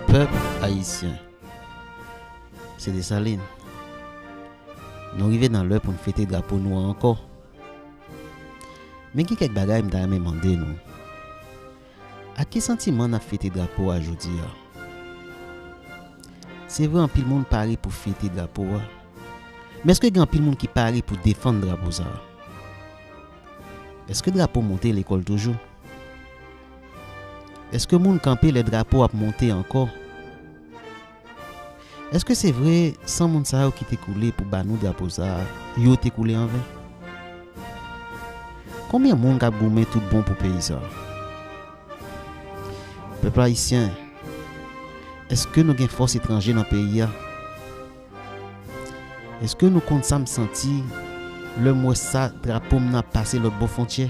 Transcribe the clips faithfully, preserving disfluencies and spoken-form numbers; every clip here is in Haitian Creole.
Pèp ayisyen, se Desalin. Nou rive nan lè pou n fete drapo nou an ankò. Men gen kèk bagay m ta renmen mande nou. Ak ki santiman n ap fete drapo a jodi a? Se vre, anpil moun pare pou fete drapo a. Men èske gen anpil moun ki pare pou defann drapo sa a? Èske drapo monte lekòl toujou? Èske moun kanpe lè drapo ap monte ankò? Èske se vre, san moun sa yo ki te koule pou ba nou drapo sa a, yo te koule anven? Konbyen moun k ap goumen tout bon pou peyi sa a? Pèp ayisyen, èske nou gen fòs etranje nan peyi a? Èske nou konn sa m santi lè m wè sa drapo m nan ap pase lòt bò fwontyè?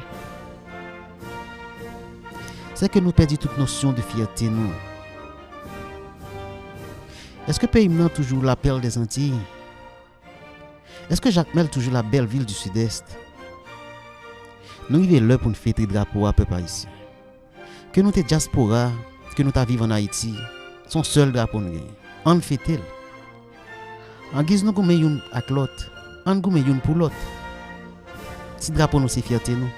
Sèke nou pèdi tout nosyon de fyète nou. Èske peyi m nan toujou la perle des Antilles? Èske Jakmèl toujou la belle ville du Sud-Est? Nou rive lè pou n fete drapo a, pèp ayisyen. Ke nou te dyaspora, ke nou ta viv ann Ayiti, se yon sèl drapo n genyen. Ann fete l. Angiz nou goumen youn ak lòt, ann goumen youn pou lòt. Ti drapo nou se fyète nou.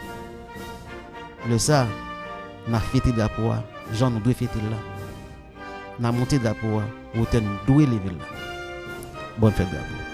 Lè sa a, n a fete drapo a jan nou dwe fete l la. N a monte drapo a wotè n dwe leve l la. Bòn fèt drapo.